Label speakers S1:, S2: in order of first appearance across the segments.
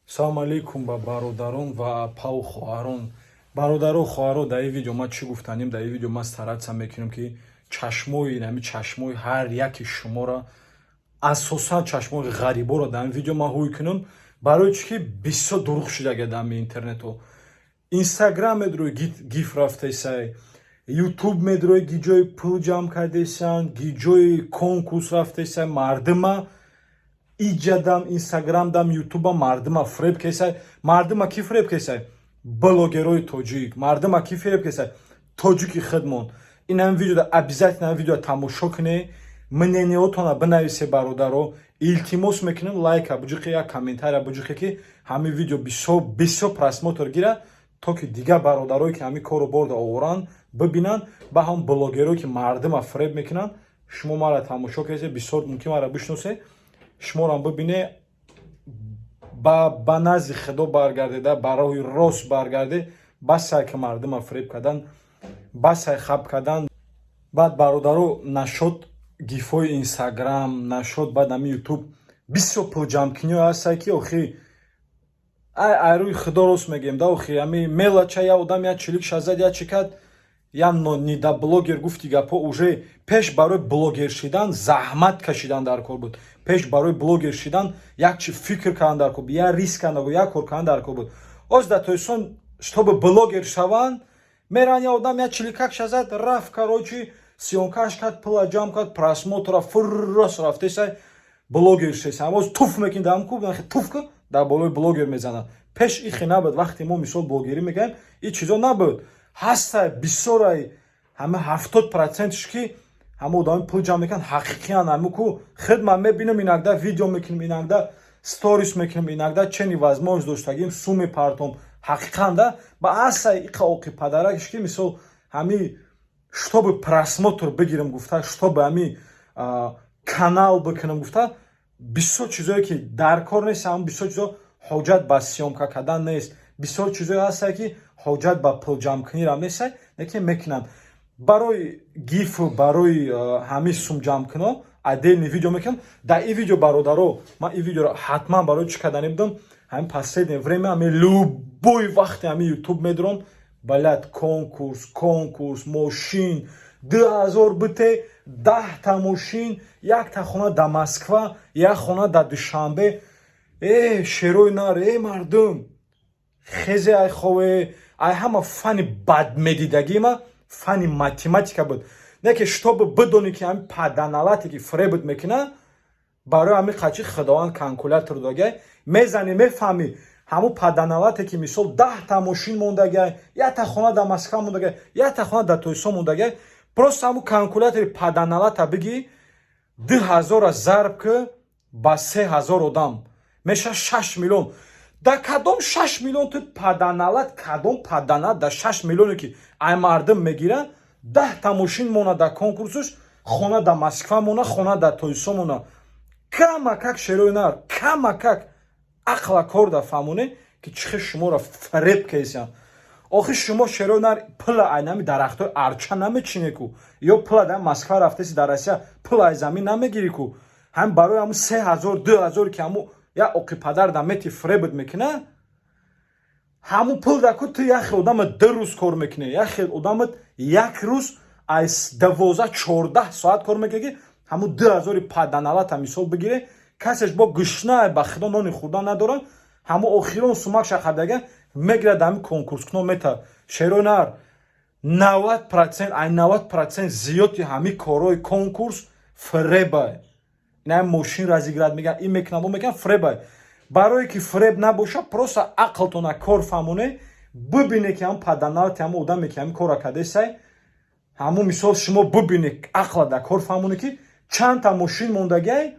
S1: Салому алейкум ба бародарон ва апаву хоҳарон. Бародару хоҳаро, дар ин видео ман чӣ гуфтанем? Дар ин видео ман стараться мекунем, ки чашмои нами, чашмои ҳар яки шуморо, асосан чашмои ғариборо дар ин видео ман ҳуй кунам. Барои чӣ ки бисёр дурӯғ шудага дар ами интернетҳо. Инстаграм медрои, гиф рафтесай, Ютуб медрои, гиҷои пул ҷамъ кардесанд, гиҷои конкурс рафтесай. Мардима иҷадам, Инстаграмдам, Ютубам мардима фреб кесай. Мардима ки фреб кесай? Блогерои тоҷик. Мардима ки фреб кесай? Тоҷики худмон. Ин ҳами видеода обязательно ҳами видео тамошо кунед, мнение отона бинависе. Бародаро, илтимос мекунем, лайка буҷиқе, як комментария буҷиқе, ки ҳамин видео бисёр бисёр просмотр гира, то ки дигар бародарое, ки ҳамин корро борда оваранд, бибинанд. Ба ҳам блогерое, ки мардима фреб мекунанд, шумо мара тамошо кардед, бисёр мумкин мара бишносе, шуморам бибине, ба назди Худо баргардеда, ба роҳи рост баргарде. Басай ки мардима фреб кардан, басай хаб кардан. Баъд, бародаро, нашод гифҳои Инстаграм, нашод баъд ами Ютуб бисёр пулҷамкиниҳое ҳастае, ки охи ай рӯи Худо рост мегӯем да. Охи ами мелоча, я одам я чилик шазад, я чӣ кард, я недоблогер гуфти гапҳо. Уже пеш барои блогер шидан заҳмат кашидан дар кор буд, пеш барои блогер шидан як чи фикр кардан дар кор буд, я риск кардан, як кор кардан дар кор буд. Оз дар Тоҷикистон, чтобы блогер шаванд, меран, я одам я чиликак шазад, рафт, короче, съёмка ш кард, пула ҷамъ кард, просмотр а фуррос рафтесай, блогер шеса. Амоз туф мекин дам ку, туф ку дар болои блогер мезанад. Пеш ихе набуд. Вақте мо, мисол, блогерӣ мекардем, ин чизо набуд. Ҳастай бисёрай, ҳама 70%ш ки ҳама одами пул ҷамъ мекунанд, ҳақиқиян. Ҳама ку худ ман мебинам, иногда видео мекунем, иногда сторис мекунем, иногда чени возможность доштагим сум мепартом. Ҳақиқан да ба асай иқа оқи падаракш ки, мисол, ҳами чтобы просмотр бигирам гуфта, чтобы ҳами канал бикунам гуфта, бисёр чизое ки дар кор нест, ҳам бисёр чизо ҳоҷат ба съёмка кардан нест, бисёр чизое ҳастае, ки ҳоҷат ба пулҷамкунирам нестай, лекин мекунанд барои гифу барои ҳамин сумҷамкуно. Отдельный видео мекунам. Дар ин видео, бародаро, ман ин видеоро ҳатман барои чӣ кардани будам? Ҳамин последнее время, ҳамин любой вақте ҳамин Ютуб медурам, блядь, конкурс, конкурс, мошин, 2000 бите, 10-та мошин, якта хона дар Москва, як хона дар Душанбе. Э, шерои нар, э, мардум, хезе ай хове. Ай ҳама фани бадмедидагима фани математика буд. Не ки чтобы бидонӣ, ки ҳамин паданалате ки фребт мекуна, барои ҳамин қачи Худованд калькулятор догай, мезанӣ, мефаҳмӣ. Ҳамун паданалате ки, мисол, 10-та мошин мондагай, якта хона дар Москва мондагай, якта хона дар Тоҷикистон мондагай, просто ҳамун калькулятори паданалата бигӣ, 2000-а зарб ки ба 3000 одам, меша 6 миллион. Дар кадом 6 миллион ту паданалат, кадом паданалат дар 6 миллионе ки ай мардум мегира, 10-та мошин мона дар конкурсуш, хона дар Москва мона, хона дар Тоҷикистон мона? Камакак, шерои нар, камакак ақла кор да фаҳмоне, ки чӣ хел шуморо фреб кесиян. Охи шумо, шерои нар, пула ай нами дарахтои арча намечине ку, ё пула дар Москва рафтеси, дар Россия пула ай замин намегирӣ ку. Ҳам барои ҳамун 3000, 2000, ки ҳамун як оқи падар да мети, фребт мекуна, ҳамун пул да ку ту як хел одама 2 рӯз кор мекунӣ, як хел одамат як рӯз аз 12, 14 соат кор мекунӣ, ки ҳамун 2000-и паданалата, мисол, бигире. Касеш бо гушна, ба Худо, нони хӯрдан надорад, ҳамун охирон сумак шақардага мегирад, ҳамин конкурскуно мета. Шерои нар, 90%, ай 90% зиёди ҳамин корҳои конкурс фребай. Ина мошин разыграть меган, ин мекунам, о мекунам, фребай. Барое ки фреб набоша, просто ақлтона кор фаҳмоне, бибине, ки ҳамн паданалати ҳамун одаме, ки ҳамин корра кардесай, ҳамун, мисол, шумо бибине, ақла дар кор фаҳмоне, ки чандта мошин мондагиай,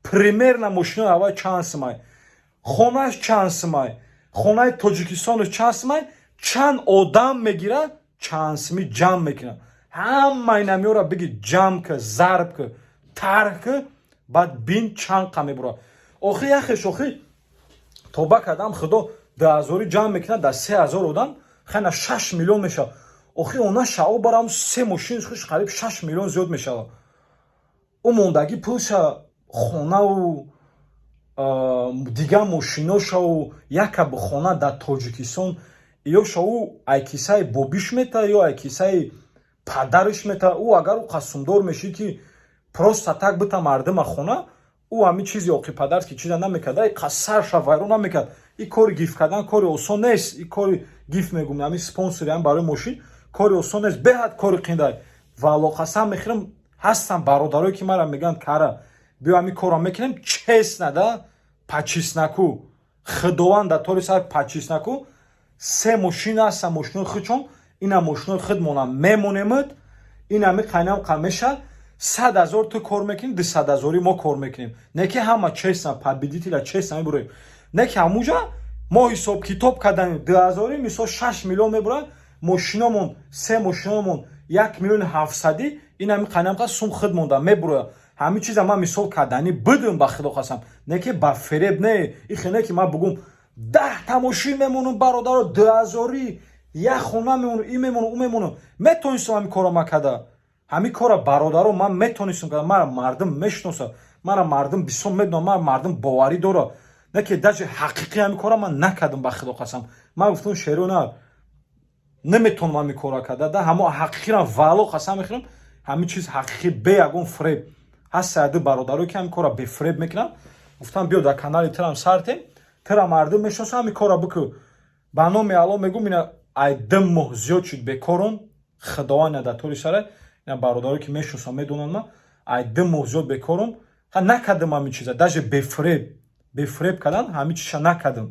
S1: примерно мошинои аввал чанд сумай, хонааш чанд сумай, хонаи Тоҷикистонаш чанд сумай, чанд одам мегирад, чанд суми ҷамъ мекунад. Ҳамаи намиёра биги, ҷамъ ки, зарб ки, тарҳ ки, баъд бин чанд қа мебурад. Охи яхеш, охи тоба кардам, Худо, 2000-и ҷамъ мекунад дар 3000 одам, хайна 6 миллион мешавад. Охи она шао барам се мошин хуш қариб 6 миллион зиёд мешавад. Ӯ мондагӣ пулша, хонаву Дигар мошиношаву яка хона дар Тоҷикистон, ё шаву ай кисаи бобиш мета, ё ай кисаи падариш мета. Ӯ агар ӯ қасумдор мешид, ки просто так бита мардима хона, ӯ ҳамин чизи оқи падарский чиза намекард, ай қасарша вайрон намекард. И кори гифт кардан кори осон нест. И кори гифт мегум, ҳамин спонсори, ҳам барои мошин кори осон нест, беҳад кори қиндай. Ва алоқасам мехӯрам, ҳастам бародарое, ки мара мегӯянд: «Кара, биё, ҳамин корро мекунем честно да, по-честному». Худованд дар тори сар, по-честному се мошин ҳаста, мошинои худшон, ина мошинои худмона мемонемуд, ин ҳами қайнам қа меша. 100 000 ту кор мекунӣ, 200 000-и мо кор мекунем, не ки ҳама честно, победителя честно мебурем, не ки ҳамуҷа мо ҳисоб китоб кардем, 2000-и мисол 6 миллион мебурад мошиномон, се мошиномон 1 миллиони 700-ӣ, ин ҳами қайнам қа сум худ монда мебурояд. Ҳамин чиза ман мисол кардани бидум, ба худо қасам, не ки ба фиреб, не ихе, не ки ман бугум 10-та мошин мемонум, бародаро, 2000-и як хона мемонум, ин мемонум, ӯ мемонум. Метонистам ҳамин корро ман карда, ҳамин корро, бародаро, ман метонистам карда. Мара мардум мешиносад, мара мардум бисёр медонад, мара мардум боварӣ дорад, не ки даже ҳақиқӣ ҳамин корро ман накардам. Ба худо қасам, ман гуфтам: «Шеро, на, наметонам ҳамин корро карда да». Ҳамо ҳақиқирам, валло қасам мехӯрам, ҳамин чиз ҳақиқӣ, бе ягон фиреб. Ҳаст саду бародарое, ки ҳамин корро бефиреб мекунанд. Гуфтам: «Биё, дар канали тирам сартем, тира мардум мешиносад, ҳамин корро бикӯ». Ба номи Алло мегӯм, ина ай 2 моҳ зиёд шуд бекорон. Худованд дар тори сара, ина бародарое, ки мешиносанд, медонанд, ман ай 2 моҳ зиёд бекорум. Накардам ҳамин чиза, даже бефиреб, бефиреб кардан ҳамин чиза накардам.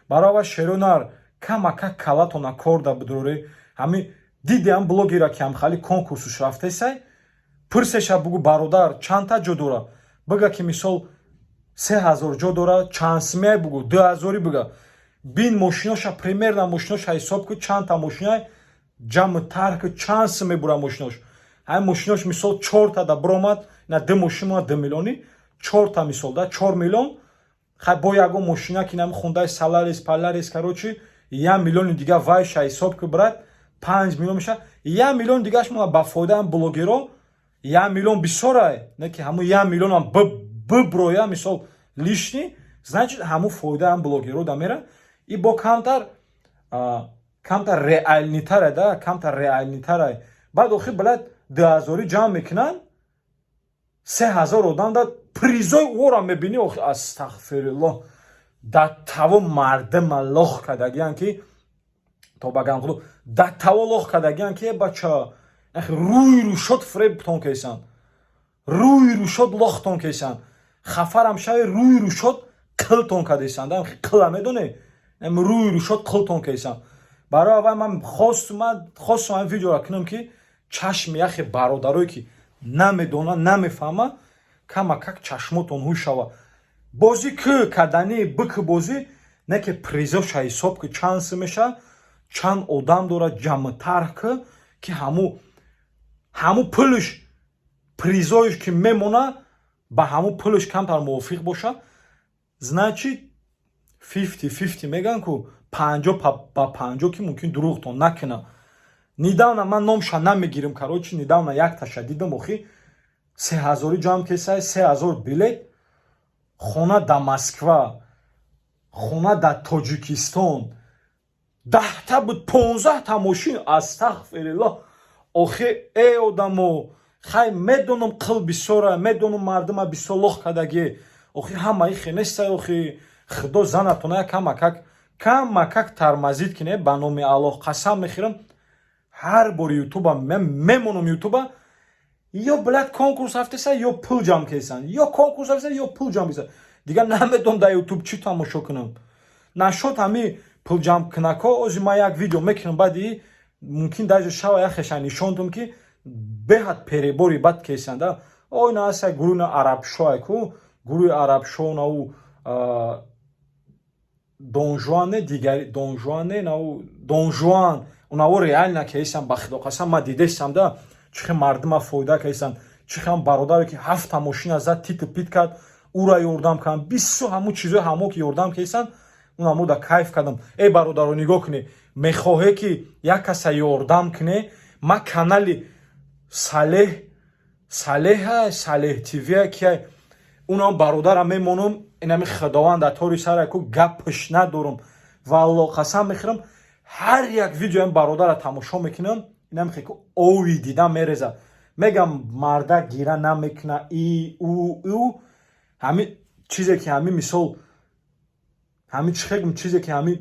S1: Барои шеро нар, камака калатона кор да бидорӣ. Ҳамин диди ҳам блогера, ки ҳамхали конкурсуш рафтесай, пурсеша, бугу: «Бародар, чандта ҷо дора?» Бига, ки мисол 3000 ҷо дора, чанд симяй, бугу, 2000-и бига. Бин мошиноша, примерно мошиноша ҳисоб ку, чандта мошинай ҷамъ тарҳ ку, чанд сим мебура мошинош. Ҳамин мошинош мисол чорта да биромад, на ду мошин мо 2 миллиони, чорта мисол да 4 миллион. Хай, бо ягон мошина, ки нами хундаи Саларис паларис, короче, 1 миллиони дига вайша ҳисоб ку, брат, 5 миллион меша. 1 миллион дигаш мо ба фоидаам блогеро. 1 миллион бисёрай, не ки ҳамун 1 миллионам биброя мисол лишний, значит, ҳамун фоидаам блогеро да мера. И бо камтар реальныйтарай да, камтар реальныйтарай. Баъд охир, блядь, 2000-и ҷамъ мекунанд, 3000 одам да призои ӯро мебинӣ. Охи, астағфируллоҳ, да таво мардима лох кардагиян, ки то ба гам худо, да таво лох кардагиян, ки бача, рӯи рӯшод фиребтон кесан, рӯи рӯшод лохтон кесан, хафарам шави, рӯи рӯшод қилтон кардесан. Қила медоне, рӯи рӯшод қилтон кесан. Барои аввал ман хостум ҳамин видеоро кунам, ки чашми яхе бародарое, ки намедонад, намефаҳма, камакак чашмотон ҳуй шава. Бозӣ кӯ кардани бикӯ, бозӣ не ки призоша ҳисоб ки чанд сим меша, чанд одам дорад, ҷамътарҳ кӯ, ки ҳаму пулш, призоиш ки мемона, ба ҳаму пулш камтар мувофиқ боша. Значит, 50-50 мегӯянд ку, 50 ба 50, ки мумкин дурӯғтон накунад. Недавно, ман номша намегирим, короче, недавно якташа дидам, охи, 3000-и ҷамъ кесай, 3000 билет, хона да Москва, хона да Тоҷикистон, 10-та буд, 15-та мошин. Астағфириллоҳ. Охи, э одамо, хай, медонам, қил бисёра, медонам, мардума бисёр лох кардагӣ. Охи, ҳамаи хенестай. Охи, худо занатона, камакак, камакак тормозить кине. Ба номи Аллоҳ қасам мехӯрам, ҳар бори ютуба мемонам, ютуба ё, блядь, конкурс рафтеса, ё пул ҷамъ кесан, ё конкурс рафтеса, ё пул ҷамъ кесан. Дигар намедонам, дар ютуб чӣ тамошо кунам. Нашод ҳами пулҷамкунако. Ози ман як видео мекунам, баъди мумкин даже шава яхеша нишон дум, ки беҳад перебори бад кесанда. Ой, на аса гурӯҳи арабшоай ку, гурӯҳи арабшо, нау донжуане, дигари донжуане, нау донжуан, унаво реально кесан. Ба худо қасам, ман дидесам да, чӣ хел мардума фоида кесан, чӣ хел бародаре, ки ҳафта мошина зад, титу пит кард, ура ёрдам кардам. Бисёр ҳамун чизои ҳамо, ки ёрдам кесан, унамо да кайф кардам. Эй бародаро, нигоҳ кунед, мехоҳе, ки як каса ёрдам куне, ма канали Салеҳ, Салеҳа, Салеҳ ТВ, ки унам бародарам мемонам. Инами Худованд дар тори сара ку, гапш надорум, валло қасам мехӯрам, ҳар як видеоям бародара тамошо мекунам, инам ку ови дидам мереза. Мегам, мардак гира намекуна, и у ӯ ҳами чизе ки ҳами мисол, ҳами чӣ хегум, чизе ки ҳами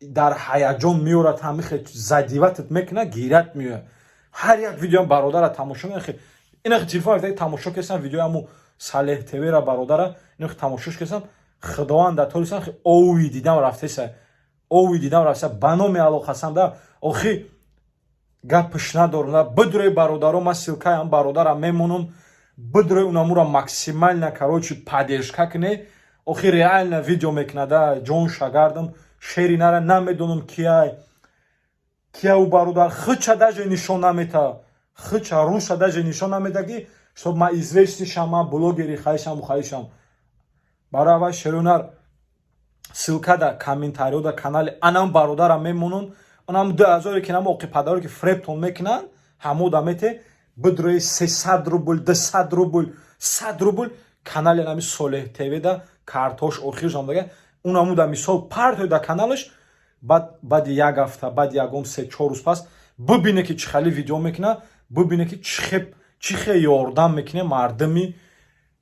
S1: дар ҳаяҷон меорад, ҳами задевать ат мекуна, гират меояд. Ҳар як видеоам бародара тамошо мекунам. Ина телефон тамошо кесам, видеоаму Салеҳ ТВра, бародара ина тамошош кесам, Худованд дар торисан ови дидам рафтеса, ови дидам рафтеса. Ба номи Алло қасам да, охи гапш надорам. Бидурей, бародаро, ман ссылка ям бародарам мемонам, бидурей, унамура максимально, короче, поддержка куне. Охи реально видео мекунада, ҷон шагардам. Шери нара намедонам кияй, кия ӯ бародар, хича даже нишон намета, хича руша даже нишон намета, ки чтоб ма известный шам, ма блогери хаишаму хаишам. Барои аввал, шерунар, ссылка да комментарио да канали анам бародарам мемонам. Онам 2000 ки нам оқи падаро ки фребтон мекунанд, ҳамода мете бидрои 300 рубл, 200 рубл, 100 рубл, канали нами Солеҳ ТВ да картош охиршам дага, унамуда мисол партой да каналаш. Баъд баъди як ҳафта, баъди ягон 3-4 рӯз пас бибине, ки чӣ хали видео мекуна, бибине, ки чӣ хе ёрдам мекуне мардуми,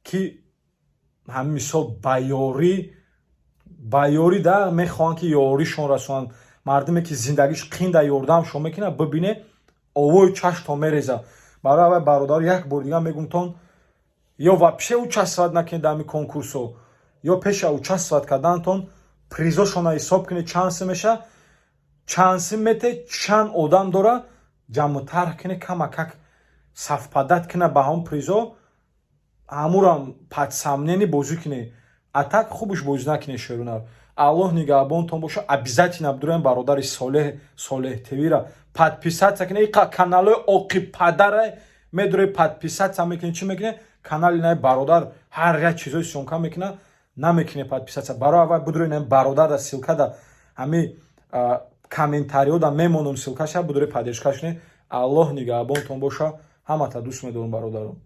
S1: ки ҳамин мисол ба ёрӣ да мехоҳанд, ки ёришон расонанд. Мардуме ки зиндагиш қинда, ёрдамшон мекунад, бибине, овои чашто мереза. Барои аввал, бародаро, як бор дига мегумтон: ё вообще участвовать накунед дар ҳамин конкурсо, ё пеша участвовать карданатон призошона ҳисоб кунед, чанд сим меша, чанд сим мете, чанд одам дора, ҷамъу тарҳ кунед, камакак совпадать кунад ба ҳамон призо, ҳамурам под сомнение бозӣ кунед. А так хубш бозӣ накунед. Шерунар, Аллоҳ нигаҳбонтон боша. Обязательно бидуроем бародари Солеҳ, Солеҳ ТВра подписаться кунед. Иқа каналҳои оқи падара медуре, подписаться мекунед, чӣ мекунед? Канали наи бародар ҳар як чизои съёмка мекунад, намекунед подписаться. Барои аввал бидуре наи бародар да ссылка да ҳами комментариҳо да мемонам, ссылка ша бидуре, поддержка кунед. Аллоҳ нигаҳбонтон боша. Ҳамата дӯст медорам, бародарон.